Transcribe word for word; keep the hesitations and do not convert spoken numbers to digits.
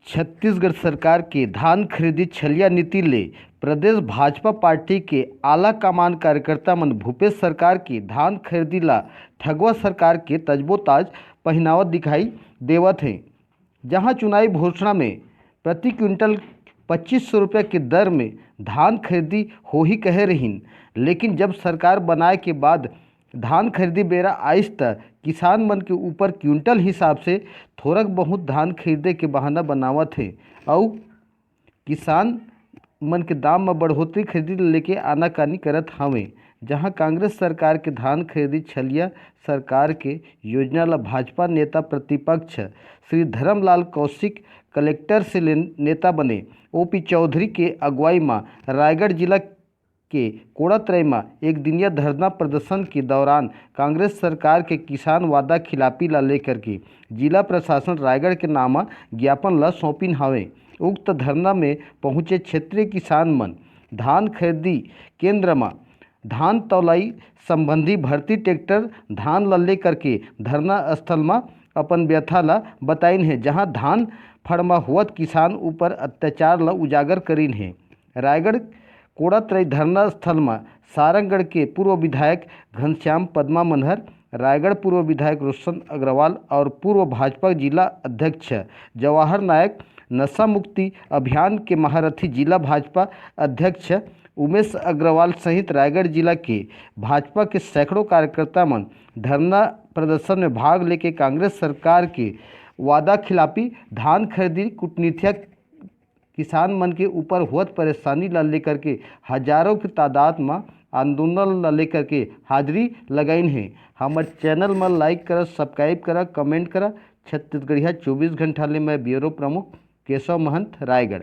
छत्तीसगढ़ सरकार के धान खरीदी छलिया नीति ले प्रदेश भाजपा पार्टी के आला कमान कार्यकर्ता मन भूपेश सरकार के धान खरीदी ला ठगुआ सरकार के तजबोताज पहिनावत दिखाई देवत हे। जहां चुनावी घोषणा में प्रति क्विंटल पच्चीस सौ रुपया के दर में धान खरीदी होही कहे रहिन, लेकिन जब सरकार बनाए के बाद धान खरीदी बेरा आइस, त किसान मन के ऊपर क्विंटल हिसाब से थोरक बहुत धान खरीदे के बहाना बनावत हे अउ किसान मन के दाम म बढ़ोतरी खरीदी ल लेके आनाकानी करत हवे। जहां कांग्रेस सरकार के धान खरीदी छलिया सरकार के योजना ल भाजपा नेता प्रतिपक्ष श्री धर्मलाल कौशिक कलेक्टर से ले नेता बने ओपी चौधरी के अगुवाई म रायगढ़ जिला के कोड़ातरई म एक दिनिया धरना प्रदर्शन के दौरान कांग्रेस सरकार के किसान वादा खिलाफी ला लेकर के जिला प्रशासन रायगढ़ के नाम ज्ञापन ला सौंपिन हवे। उक्त धरना में पहुंचे क्षेत्रीय किसान मन धान खरीदी केंद्र म धान तौलाई संबंधी भर्ती ट्रैक्टर धान ला लेकर के धरना स्थल म अपन व्यथा ला बताइन हे, जहां धान फड़ म होवत किसान ऊपर अत्याचार ला उजागर करिन हे। रायगढ़ कोड़ातरई धरना स्थल म सारंगढ़ के पूर्व विधायक घनश्याम पद्मा मनहर, रायगढ़ पूर्व विधायक रोशन अग्रवाल और पूर्व भाजपा जिला अध्यक्ष जवाहर नायक, नशा मुक्ति अभियान के महारथी जिला भाजपा अध्यक्ष उमेश अग्रवाल सहित रायगढ़ जिला के भाजपा के सैकड़ों कार्यकर्ता मन धरना प्रदर्शन में भाग लेके कांग्रेस सरकार के वादा खिलाफी, धान खरीदी, कूटनीतिया, किसान मन के ऊपर होत परेशानी ला लेकर के हजारों के तादाद म आंदोलन ला लेकर के हाजिरी लगाइन हे। हमर चैनल म लाइक करा, सब्सक्राइब करा, कमेंट करा। छत्तीसगढ़िया चौबीस घंटा ले मैं ब्यूरो प्रमुख केशव महंत, रायगढ़।